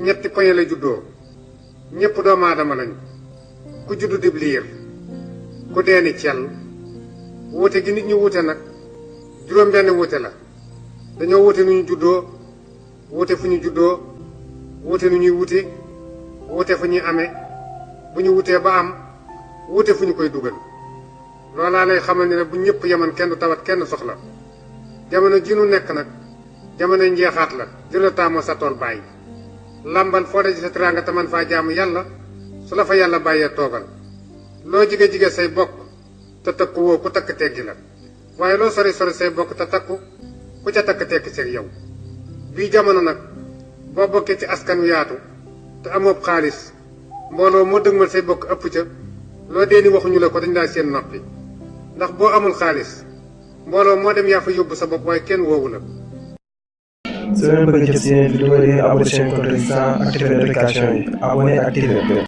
ñetti poñe la juddoo ñëpp doomu aadama lañu ku juddu dib liir ku deeni cell wuute gi nit ñi wuute nag juróom benn wuute la dañoo wuute nu ñu juddoo wuute fu ñu juddoo wuute nu ñuy wuute wuute fu ñuy amee bu ñu wutee ba am wuute fu ñu koy dugal loolaa lay xamal ne bu ñëpp yeman kenn du tawat kenn soxla jamono ji nu nekk nag jamono njeexaat la jëla taamoo sa tool bàyyi lambal foo daji sa teraanga te man faa jaamu yàlla su la fa yàlla bàyyee toogal loo jige say bokk te takku woo ku takk teggi la waaye loo sori say bokk te takku ku ca takk tekki seeg yow bii jamono nag boo bokkee ci askan wi yaatu te amoob xaalis mbooloo moo dëgmal say bokk ëpp ca loo dee ni waxuñu la ko dañ laa seen noppi ndax boo amul xaalis mbooloo moo dem yaa fa yóbbu sa bopp waaye kenn woowu la. Soo leen bëgg jot si yeneen vidéo yi abonné chaîne Code Résistant activé notification yi abonné activé